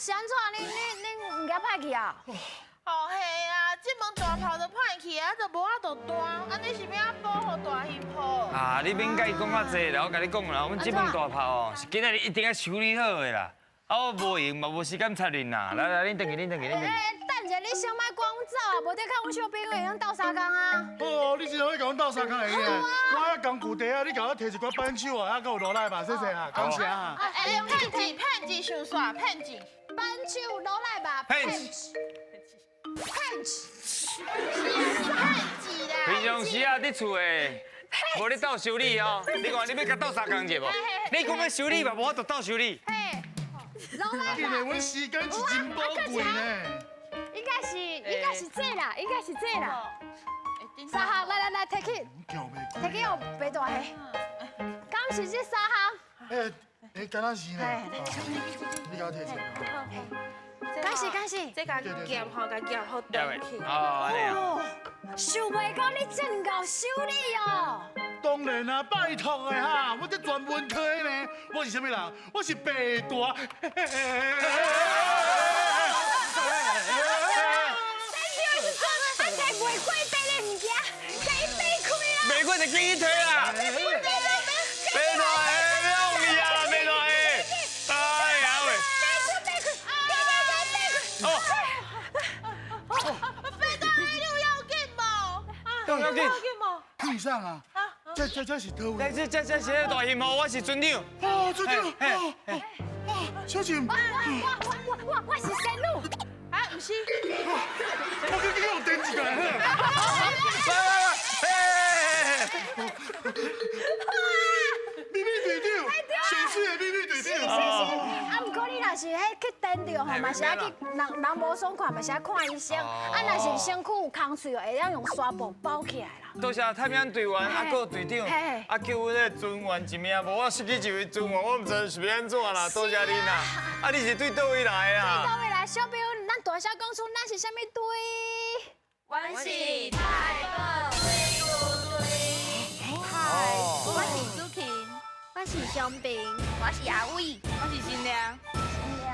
是按怎？恁物件歹去啊？哦嘿啊，這門大炮都歹去啊，就無法度彈，按呢是欲按補予大興炮？啊，你免佮伊講遐濟啦，我共你講啦，阮這門大炮哦，是今仔日一定愛修理好的啦。啊，我無閒嘛，無時間插恁啦。來來，恁轉去，恁轉去，恁轉去。欸，等一下，你先莫管阮走啊，無你較阮小朋友會用鬥相共啊。哦，你真會共阮鬥相共會用。我遐工具袋啊，你共我提一寡扳手啊，還閣有落來吧，謝謝啊，感謝啊。哎，騙子騙子上煞騙子，扳手落來吧，騙子，騙子，是騙子啦。平常時啊，佇厝的，無咧鬥修理哦。你看你欲共鬥相共者無？你講欲修理嘛，無法度鬥修理。嘿，落來今日阮時間是真寶貴呢。應該是這啦，應該是這啦。三項，來來來，提起，提起哦，白大蝦。敢是這三項？欸欸，敢若是呢？你共我提一下。敢是敢是。這共夾吼，共夾好轉去。哦，按呢啊。想袂到你這麼𠢕修理哦。當然啦，拜託的哈，我這專門科的呢。我是啥物人？我是白大。袂過白的物件，共伊掰開啦！袂過就叫伊提啦！白大蝦，用你啊，白大蝦！哎呀喂！掰開掰開，掰掰掰掰開！哦！白大蝦，你有要緊無？要緊。無？天上啊！這是佗位？這是大興號，我是船長。哦，船長！哦哦，小靜。我是仙女。啊，毋是，我去去用電一個。來來來，秘密隊長，上水的秘密隊長。是是。啊，毋過你若是彼去電著吼，嘛是愛去人人無爽快，嘛是愛看醫生。啊，若是身軀有空喙哦，會當用紗布包起來啦。多謝太平洋隊員，啊，閣有隊長，啊，救阮彼個船員一命，無我失去一位船員，我毋知是欲按怎啦。多謝恁啦。啊，你是對佗位來的啦？對佗位來，小朋友，咱大聲講出咱是啥物隊？阮是太保水牛隊。嗨，我是子晴，我是香萍，我是阿偉，我是新娘。新娘。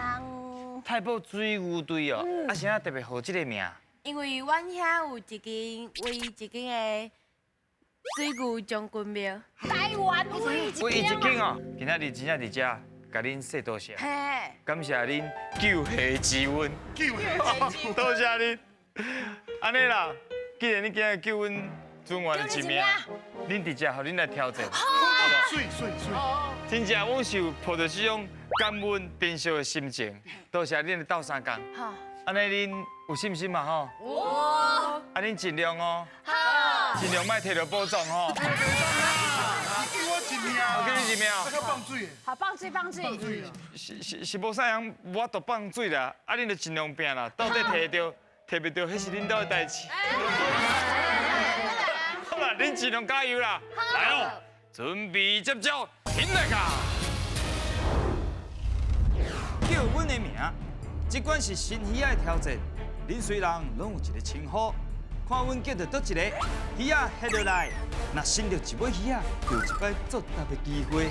太保水牛隊哦，啊，啥特別號這個名？因為阮遐有一間唯一一間的水牛將軍廟。台灣唯一一間哦，今仔日真正佇遮，共恁說多謝，感謝恁救蝦之恩，救蝦之恩，多謝恁。按呢啦，既然你今日救阮船員一命，恁佇遮，予恁來挑戰，好啊，媠媠媠。真正，阮是有抱著這種感恩珍惜的心情，多謝恁的鬥相共。好，按呢恁有信心嘛吼？有。啊，恁盡量哦。好。盡量莫提著保重吼。你救我一命，我救你一命。這個放水。好，放水放水。放水。是無啥人無法度放水啦，啊，恁就盡量拼啦，到底提著提袂著，彼是恁兜的代誌。好啦，恁盡量加油啦！來咯，準備接招，起來噶！叫阮的名，這款是新魚仔的挑戰。恁雖然攏有一個稱呼，看阮叫著佗一個魚仔翕落來，若生著一尾魚仔，就有一擺作答的機會。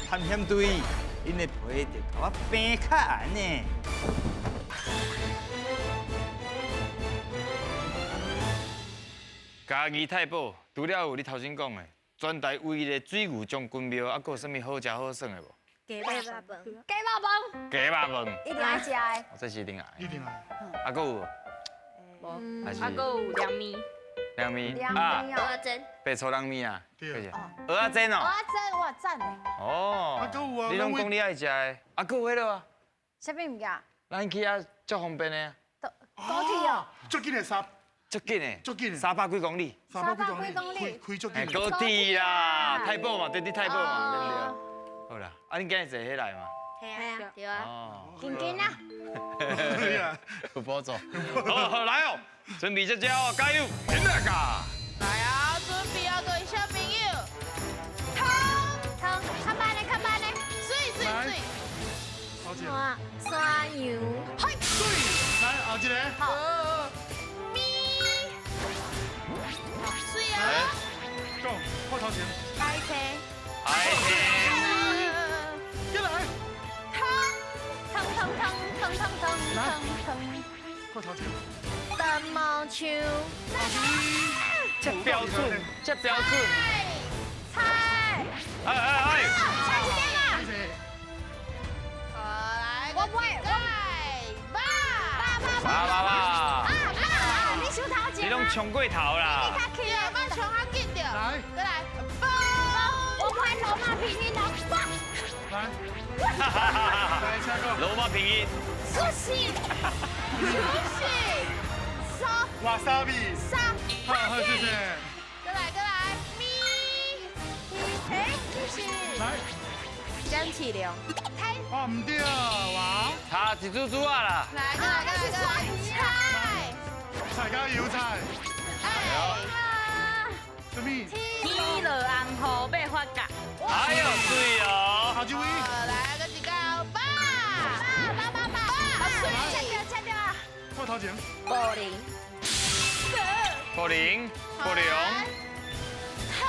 探險隊，𪜶的皮就共我平較硬呢。嘉義太保，除了有你頭先講的，全台唯一的水牛將軍廟，還閣有啥物好食好耍的無？雞肉飯，雞肉飯，雞肉飯，一定愛食的。這是一定愛。一定愛。啊，閣有無？無。啊，閣有涼麵。涼麵。涼麵蚵仔煎。白醋涼麵啊。對。蚵仔煎哦。蚵仔煎，哇讚的。哦。啊，閣有啊。你攏講你愛食的，啊，閣有彼個啊？啥物物件？咱去遐足方便的。高鐵哦。足緊的三。足緊的。足緊的。300幾公里。300幾公里。開足緊。高鐵啦，太保嘛，對佇太保嘛，對不對？好啦，啊，恁今日坐彼來嘛？嘿啊，對啊。哦，緊緊啊！有補助。好，好來哦，準備接招，加油，起來噶！來啊，準備啊，各位小朋友。湯湯，較慢的，較慢的。水水水。山山羊。嘿，水。來，後一個。好。咪。水啊。講，我頭前。開車。開車。過來。湯湯湯湯湯湯湯。看头前。灯毛树。这标准，这标准。菜。哎哎哎！菜几点啊？好，来，我不会，我八八八八八八。啊啊！你手头前。你拢冲过头啦。你较起来，我冲较紧着。来，过来，八。我不会罗马拼音哦，八。来。来，下个。罗马拼音。出戏。出戏。沙。瓦萨比。沙。好，好，谢谢。过来，过来，咪。哎，谢谢。来。张启良。哦，唔对，哇。差一珠珠啊啦。来，过来，过来，过来，菜。菜加油菜。哎。什么？天落红雨欲发觉。哎呦，水哦。好，这位。来，搁一个八。八八八八。切掉，切掉啊。看头前。柏林。柏林，柏林。汤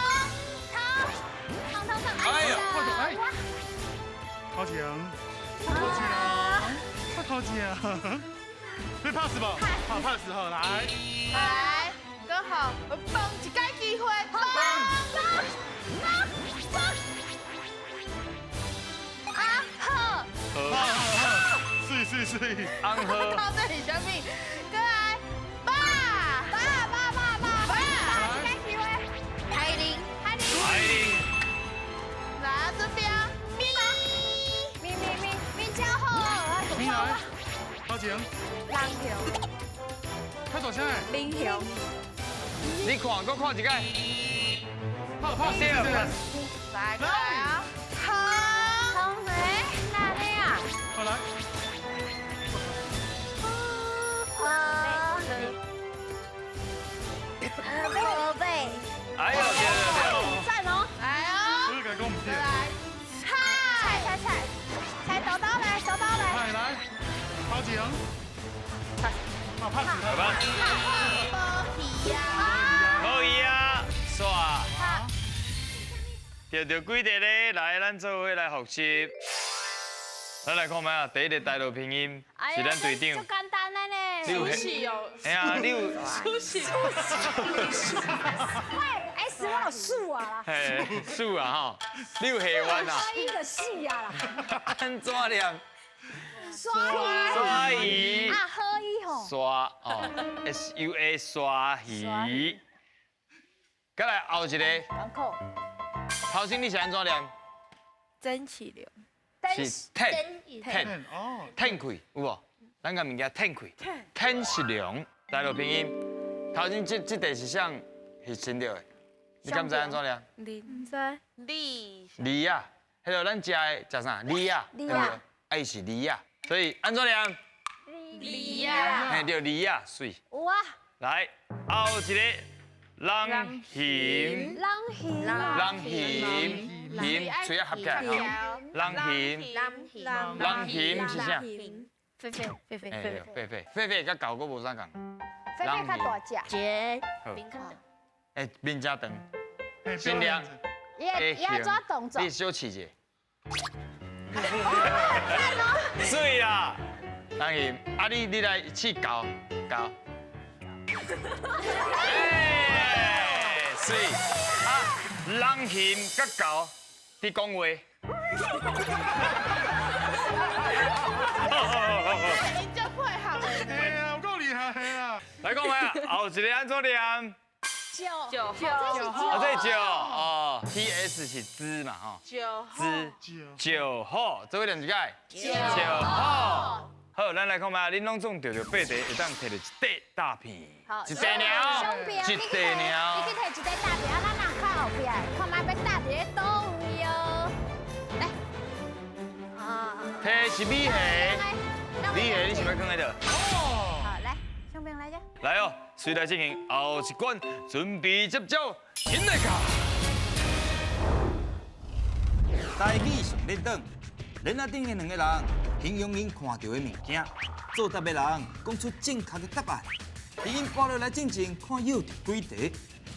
汤汤汤汤。哎呦，哎。头前。头前。看头前。你 pass 不？好 pass 好，来。来，刚好，放一个机会，放放放放。啊好。好好好，水水水。安好。到这是啥物？过来，八八八八八八，一个机会。海林，海林。海林。来这边，咪咪咪咪咪较好。咪来，头前。人雄。较大声。民雄。你看，阁看一摆。好，pass，来，过来啊。好。好，哎，哪里啊？好来。宝贝。哎呦，对对对。赞哦。来哦。我是讲唔对。来，菜菜菜菜，菜刀刀来，刀刀来。来来，头前。好，pass。来吧。无鱼啊。无鱼啊，煞。对对，几个咧？来，咱做伙来复习。咱来看觅啊，第一个台语拼音是咱队长。足简单的呢。你有苏哦。哎呀，你有。苏西。喂，S 我有数啊啦。嘿，数啊吼，你有下弯啊？一个四啊啦。按怎念？刷刷鱼。啊，好鱼吼。刷哦，S U A 刷鱼。再来后一个。头先你是按怎念？曾启良。是褪褪哦，褪开有无？咱个物件褪开，褪是良，台语拼音。头先这这题是啥是先对的？你敢知按怎念？你毋知。李。李啊，彼个咱食的食啥？李啊，李啊，啊伊是李啊，所以按怎念？李啊。嘿，对，李啊，媠。有啊。来，后一个。人形，人形，人形，形，喙仔合起来吼。人形，人形是啥？狒狒，狒狒，狒狒狒，狒狒佮狗阁无啥仝。狒狒较大只。杰。哎，面诚长。新娘。伊会安怎动作？你小试者。媠啦，人形，啊你你来试狗狗。哎，媠啊！人形佮狗伫讲话。你足配合的。嘿啊，有够厉害啊！来讲觅啊，后一个按怎念？九九九，啊，这九哦，T S 是之嘛吼。九之九号，这位念一摆。九号。好，咱来看觅，恁拢总著著八题，会当摕著一块大片，一块尔，一块尔。你去摕一块大片，啊，咱人靠后壁，看觅欲搭伫咧佗位哦。来，啊，摕是米虾，米虾你想欲囥佇佗？好，来，上边来者。来哦，随来进行后一关，准备接招，起来卡。台语上练转，链仔顶的两个人形容𪜶看到的物件，作答的人讲出正确的答案。伫𪜶跋落来进前，看有几题，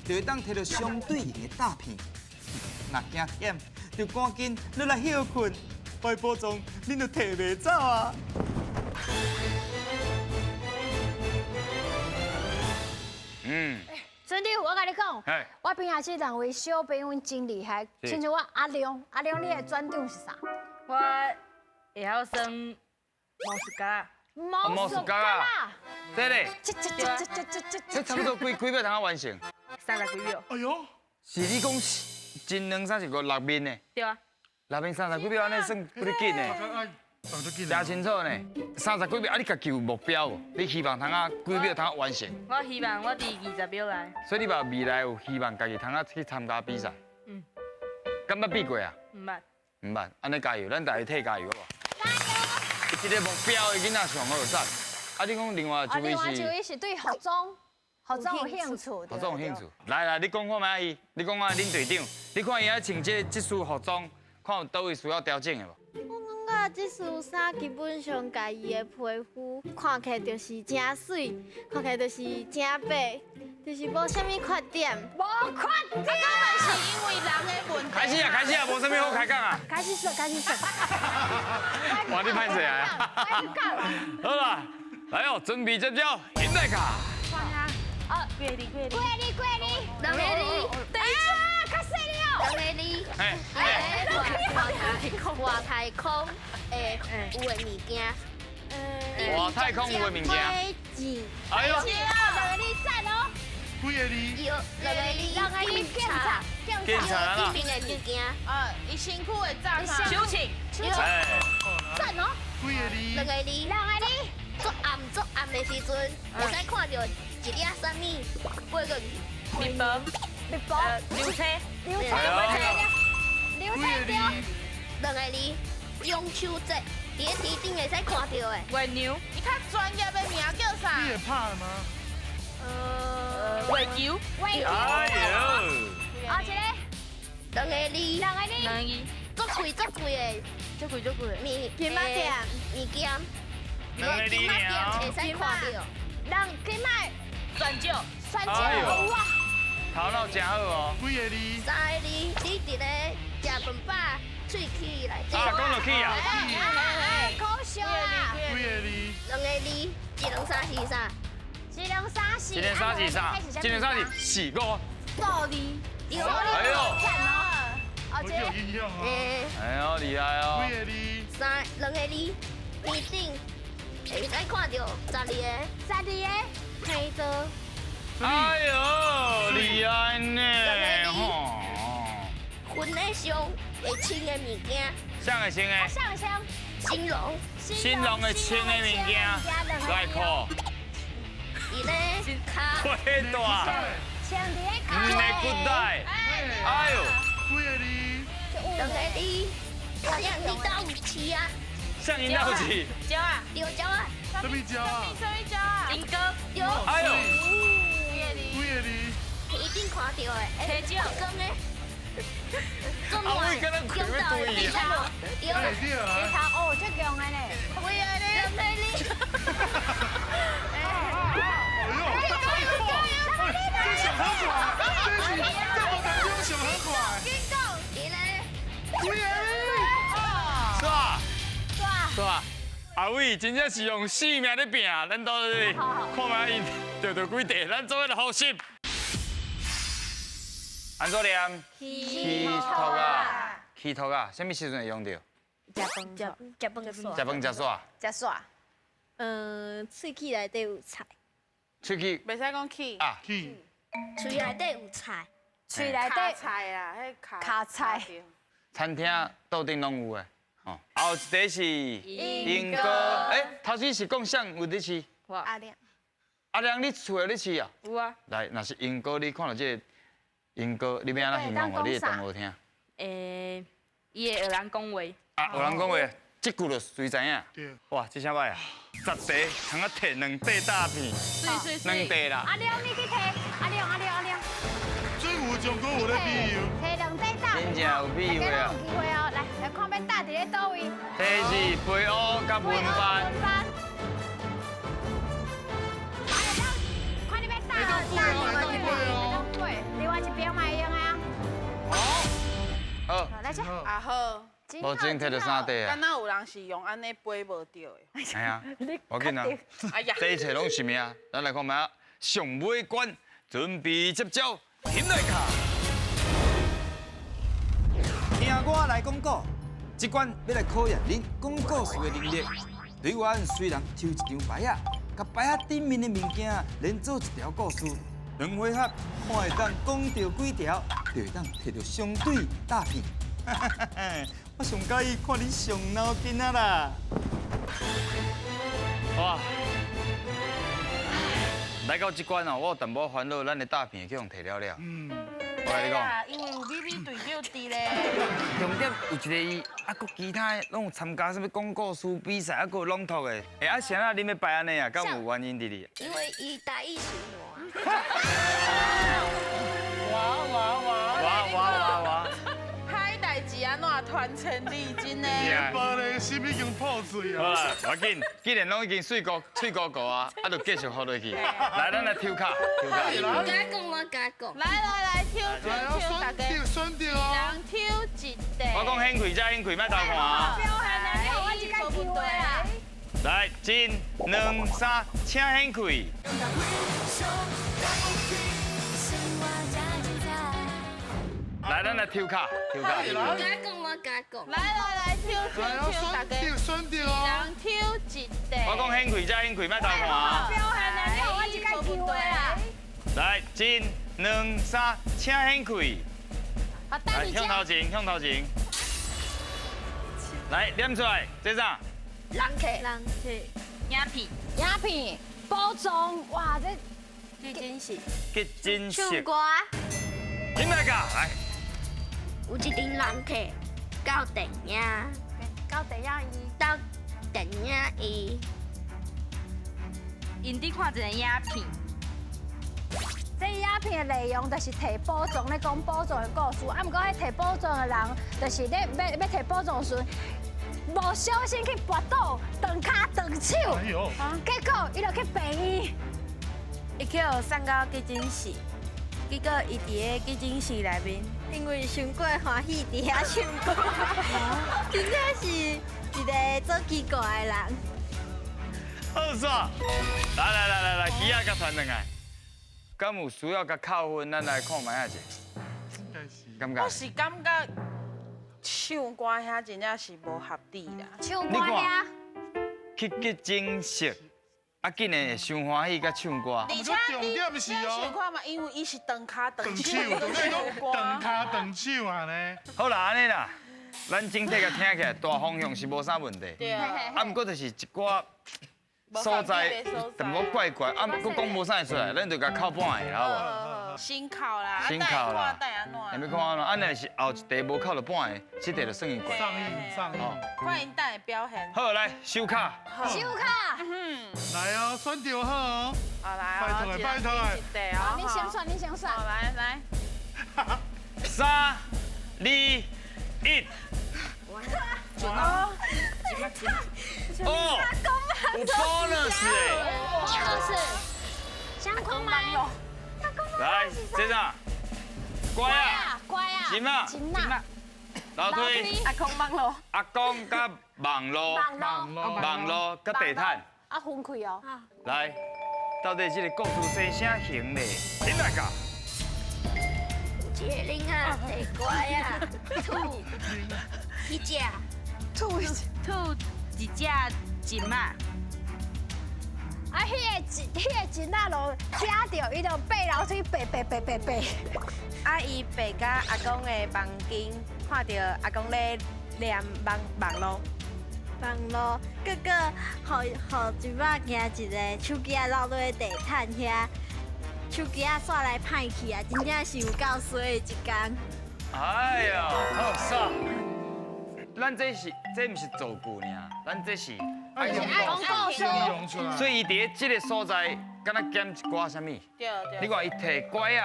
就会当摕到相对应的大片。若惊险，就赶紧落来歇睏，拜保重，恁就摕袂走啊！嗯。船长，我共你讲，我边仔这两位小朋友真厉害，亲像我阿良，阿良你的专长是啥？我会晓耍魔术角。魔术角啊！这咧，这这差不多几秒通完成？30几秒。哎呦，是你讲真两三是五六面呢？对啊。六面30几秒，按呢算几紧呢？真清楚呢，30几秒，啊，你家己有目标无？你希望通啊几秒通完成？我希望我伫20秒内。所以你嘛未来有希望家己通啊去参加比赛？嗯。敢捌比过啊？毋捌。毋捌，按呢加油，咱大家替加油好无？加油！这个目标的囡仔上好赞。啊，你讲另外一位是？另外一位是对服装，服装有兴趣。服装有兴趣。来来，你讲看觅伊，你讲看恁队长，你看伊爱穿这束服装，看有佗位需要调整的无？我感觉这束衫基本上，共伊的皮肤看起来就是真媠，看起来就是真白，就是无啥物缺点。无缺点，根本是因为人的问题。开始啊，开始啊，无啥物好开讲啊。开始说，开始说。哇，你歹势啊！好啦，来哦，准备接招，现在卡。啊，过你过你过你过你，两个字，等一下，较细了。两个字，哎，外太空的有的物件。外太空有的物件。哎呦，两个字赞哦。几个字？两个字，两个字，警察，警察里面的物件。啊，伊身躯会炸啥？手枪。哎，赞哦。几个字？两个字，两个字。足暗足暗的时阵，会使看到一粒啥物飞过去。面包。面包。流星。流星。流星对。两个字，中秋节，伫咧天顶会使看到的。月娘。伊较专业的名叫啥？你会拍吗？月球。月球。哎呦。啊，一个。两个字。两个字。两个字。足贵足贵的。足贵足贵的。物金仔店。物件。两个字金仔店会使看到。人金仔。钻石。钻石。哇。头脑真好哦。几个字？三个字，你伫咧食饭饱，喙齿内底。啊，讲落去啊。可惜啊。几个字？两个字，一两三四三。一两三四。一两三四三。一两三四四五。数字。哎呦。哦，这有印象哦。哎呦，厉害哦。几个字？三两个字，天顶会使看到12个。12个。黑的。哎呦，厉害呢！吼。云咧上会穿的物件。啥会穿的？啥会穿？新郎。新郎会穿的物件。来靠。伊咧跤。腿大。穿伫咧跤。唔会骨带。哎呦。几个字？两个字。像你倒有饲啊？像你倒有饲？鸟啊。对，鸟啊。什么鸟啊？什么鸟啊？莺歌。对。哎呦。几个字？一定看到的。青椒。光的。阿伟敢若开要对啊？对。对啊。你头哦，这强的呢。几个字？两个字。哎呦！这上好快，这是这无当中上好快。紧讲，伊咧。几个字？是吧？是吧？阿伟真正是用性命咧拼，咱到底看觅伊得著几块，咱做伙来复习。按怎念？起托啊，起托啊，啥物时阵会用到？食饭，食饭，食饭食煞。食煞。喙齿内底有菜。喙齿。袂使讲齿。啊。齿。喙内底有菜。喙内底。菜啦，彼卡。卡菜。餐厅桌顶拢有的。哦，后一个是莺歌，哎，头先是讲啥有咧饲？阿亮。阿亮，你厝有咧饲啊？有啊。来，若是莺歌，你看到这个莺歌，你欲按怎形容予你的同学听？欸，伊会学人讲话。啊，学人讲话，这句就随知影。对。哇，这啥歹啊？10块通啊提2块大片。水2块啦。阿亮，你去提。阿亮，阿亮，阿亮。水有上阁有咧比喻。提2块大真正有比喻啊！有机会哦，来来看欲搭伫咧佗位。这是肥乌佮文班。看你欲搭搭对，另外一边嘛会用的啊。好。来这。啊好。无真提著3块啊。敢若有人是用按呢飞无著的。系啊。无紧啊。哎呀。这一切拢是命，咱来看觅上尾关。准备接招，停来卡。听我来讲故，这关欲来考验恁讲故事的能力。队员随人抽一张牌仔，共牌仔顶面的物件连做一条故事。两回合看会当讲著几条，就会当提著相对大片。我上佮意看恁上脑筋啊啦！哇！来到这关哦，我有淡薄烦恼，咱的大片去予提了了。我共你讲，因为有美美队长伫咧。重点有一个伊，啊，阁其他的拢有参加啥物讲故事比赛，啊，阁有朗读的。欸，啊，啥啊？恁欲排按呢啊？敢有原因伫咧？因为伊台语是我。哇哇哇！哇哇哇哇！歹代志按怎传千里，真的。无咧，心已经破碎好啊！啦，无要紧，既然拢已经水糊喙糊糊啊，啊，就继续予落去。来，咱来抽卡，抽卡。我敢讲，我敢讲。来来来，抽抽抽，大家。选选著哦。人抽一块。我讲显开才显开，莫偷看啊。表现的，你予我一个机会啦。来，一、两、三，请显开。来，咱来抽卡，抽卡。我敢讲，我敢讲。来来来，抽抽抽，大家。选著哦。人抽一块。我讲显开才显开，莫偷看啊。表现的，你予我一个机会啦。来，一、两、三，请显开。好，等你向头前，向头前。来，念出来，这啥？人客。人客。影片。影片，包装，哇，这。急诊室。急诊室。唱歌。进来噶，来。有一阵人客到电影，到电影院，到电影院，𪜶伫看一个影片。这影片的内容就是提宝藏咧讲宝藏的故事，啊，毋过彼提宝藏的人，就是咧欲提宝藏的时阵，无小心去跋倒，断跤断手，结果伊就去病院，伊去予送到急诊室。结果伊伫咧急诊室内面，因为伤过欢喜伫遐唱歌，真正是一个足奇怪的人。好煞！来来来来来，鱼仔共传转来，敢有需要共扣分？咱来看觅仔者。感觉？我是感觉唱歌遐真正是无合理啦。唱歌遐去急诊室。啊，竟然会伤欢喜，佮唱歌。而且你你想看嘛，因为伊是断跤断手，断跤断手啊呢。好啦，按呢啦，咱整体共听起来大方向是无啥问题。对啊。啊，毋过就是一寡所在淡薄怪怪，啊，阁讲无啥会出来，咱就共扣半个，好无？先扣啦，先扣啦。下欲看按怎？按呢是后一题无扣著半个，这题就算伊过。上映上映。看𪜶等下表现。好，来收卡。收卡。来哦，选著好哦。好来拜托拜托好，你先选，你先选。好，来来。 3、2、1。哦，有 bonus 哎。 bonus。相框吗？来，这啥？乖啊，乖啊，金啊，金啊，楼梯，阿公网路，阿公佮网路，网路佮地毯，啊分开哦。来，到底这个故事生啥型咧？点来噶？有一个囡仔提乖啊，吐一只，吐吐一只金仔。啊，彼个金仔就食著，伊就爬楼梯爬爬爬爬爬。啊，伊爬到阿公的房间，看著阿公咧念网网路，网路，结果予一摆行一个手机仔落落地毯遐，手机仔煞来歹去啊，真正是有够衰的一工。哎呀，好煞！咱这是这毋是造句尔，咱这是爱讲故事，所以伊伫这个所在，敢若减一寡啥物？对对。你看伊提拐仔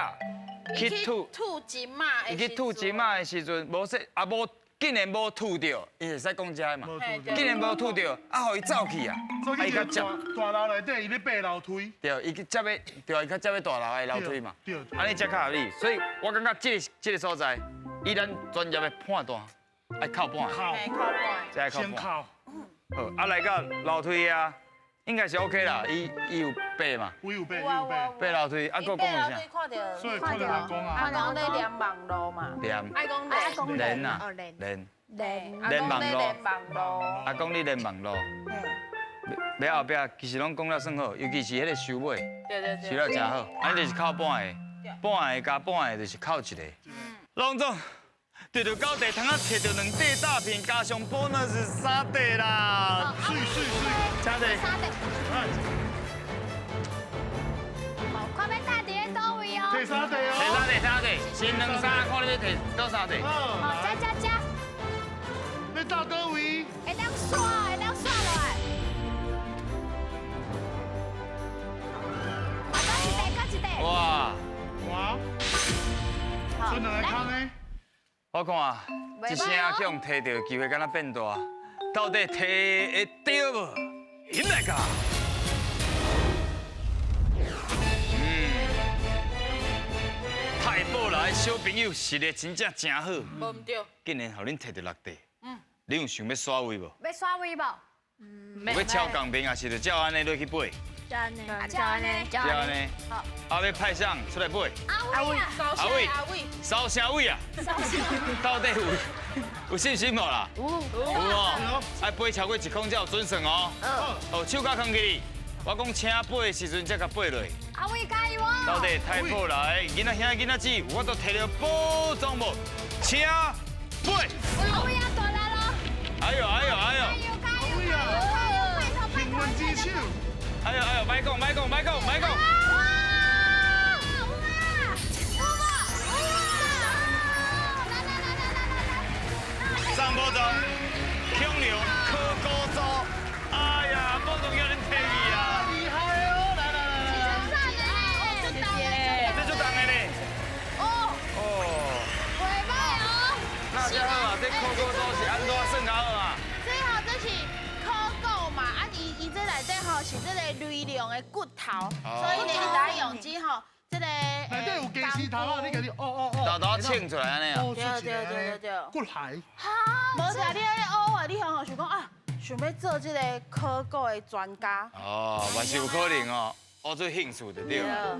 去吐吐金仔，伊去吐金仔的时阵，无说啊无，竟然无吐著，伊会使讲这个嘛？竟然无吐著，啊，予伊走去啊！啊，伊较接大楼内底，伊欲爬楼梯。对，伊去接欲，对，伊较接欲大楼的楼梯嘛。对。按呢才较合理，所以我感觉这个所在，以咱专业的判断，爱扣半。扣这爱扣半。先扣。好，啊来到楼梯啊，应该是 OK 啦，伊伊有爬嘛，有爬，有爬，爬楼梯，啊，阁讲有啥？看著，所以看著阿公啊，阿公咧连网路嘛，连，阿公连啊，连，连，连网路，连网路，阿公你连网路，尾后壁其实拢讲了算好，尤其是彼个收尾，对对对，收了真好，按呢就是扣半个，半个加半个就是扣一个。龙总，摕著九块，通仔摕著两块大片，加上 bonus 是三块啦。水水水，三块。三块。看欲搭伫咧佗位哦。摕三块哦。摕三块，三块，先两三，看你欲摕佗三块。好，加加加。欲搭佗位？会当刷，会当刷落来。啊，阁一块，阁一块。哇。哇。剩两个空的。我看这声去予提著，机会敢若变大，到底提会著无？引来噶。太保来的小朋友实力真正真好。无毋对。竟然予恁提著6块。嗯。你有想欲刷位无？欲刷位无？有欲超共平，还是就照按呢落去飞？照按呢，照按呢，照按呢。好。啊，欲派谁出来飞？阿伟啊，阿伟，烧声伟啊？到底有信心无啦？有。有哦。爱飞超过1空才有准算哦。哦，手甲囥起哩。我讲请飞的时阵才共飞落。阿伟加油哦！到底太保来的囡仔兄囡仔姊，有法度提著宝藏无？请飞。阿伟啊，大力咯！哎呦哎呦哎呦！加油加油加油！拜托拜托！平稳之手。哎呦哎呦，莫讲莫讲莫讲莫讲！哇哇哇！来来来来来来！上宝藏，孔刘考古组，哎呀，宝藏叫恁提去啊！厉害哦！来来来来，谢谢。这足重的咧。哦。哦。袂歹哦。那这好啊，这考古组是按怎算较好啊？这吼这是考古嘛，啊伊伊这内底吼是这个雷龙的骨头，所以呢伊来用这吼这个。内底有鸡丝头啊，你家己哦哦哦。豆豆称出来按呢啊。哦，对对对对对。骨骸。好。无是啊，你咧学啊，你吼想讲啊，想欲做这个考古的专家。哦，嘛是有可能哦，学做兴趣就对了。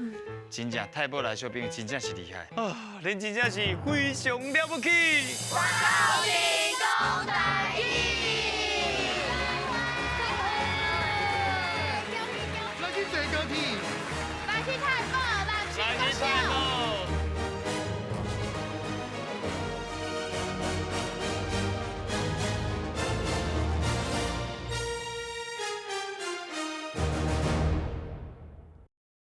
真正太保来小朋友真正是厉害。啊，恁真正是非常了不起。斗阵讲台语。来去坐高铁。来去太保，来去来去太保。